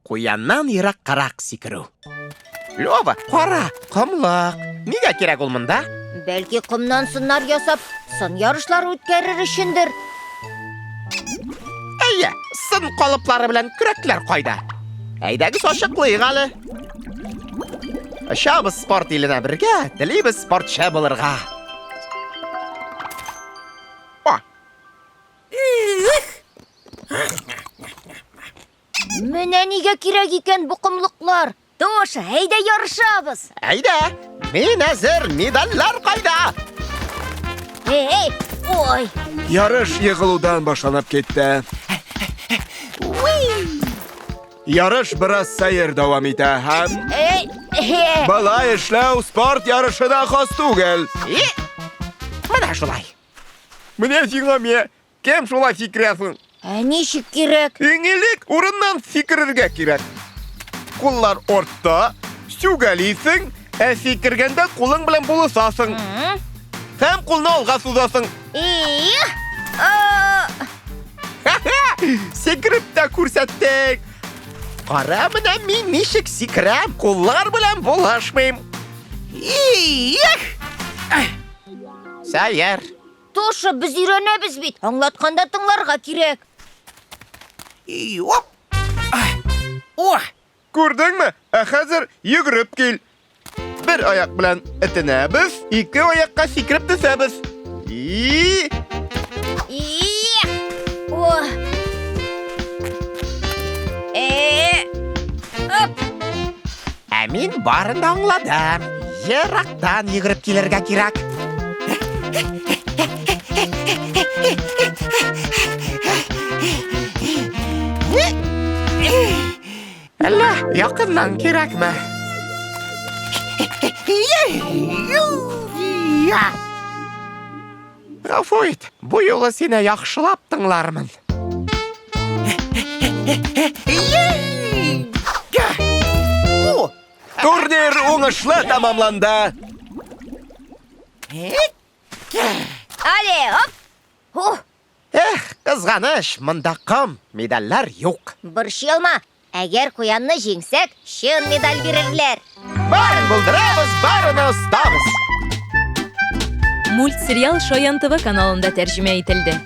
Куяннан ераккарак сикерү. Лёва, кара, комлык. Нигә кирәк ул монда? Бәлки комнан сыннар ясап, сын ярышлары үткәрер өчендер. Әйе, сын калыплары белән көрәкләр кайда? Әйдәгез ачыклыйк әле. Очабыз спорт иленә бергә, телибез спортчы булырга. О! Менә нигә кирәк икән бу комлыклар. Тоша, әйдә ярышабыз. Әйдә, мин әзер, медальләр кайда? Эй, ой. Ярыш егылудан башланып китте. Ярыш бераз сәер дәвам итә һәм... Болай эшләү спорт ярышына хас түгел. Менә шулай. Менә сиңа ме, Кем шулай сикерә соң? Ә ничек кирәк? Иң элек урыннан сикерергә кирәк. Куллар артта, сүгәлисең, ә сикергәндә кулың белән булышасың. Һәм кулны алга сузасың. Эх! Сикереп тә күрсәттек. Кара менә мин ничек сикерәм, куллар белән булышмыйм. Эх! Сәер. Тоша, без өйрәнәбез бит. Аңлатканда тыңларга кирәк. И, оп! О! Күрдеңме? Ә хәзер йөгереп кил. Бер аяк белән этенәбез, ике аякка сикереп төшәбез. И! И! О! Э! Оп! Ә мин барын да аңладым. Ерактан йөгереп килергә кирәк. Әллә якыннан кирәкме? Гафу ит, бу юлы сине яхшылап тыңлармын. Турнир уңышлы тәмамланды. Але, оп! Ух, Эх, кызганыч, монда ком, медальләр юк. Борчылма, әгәр куянны җиңсәк, чын медаль бирерләр. Барын булдырабыз, барына остабыз. Мультсериал Шаян ТВ каналында тәрҗемә ителде.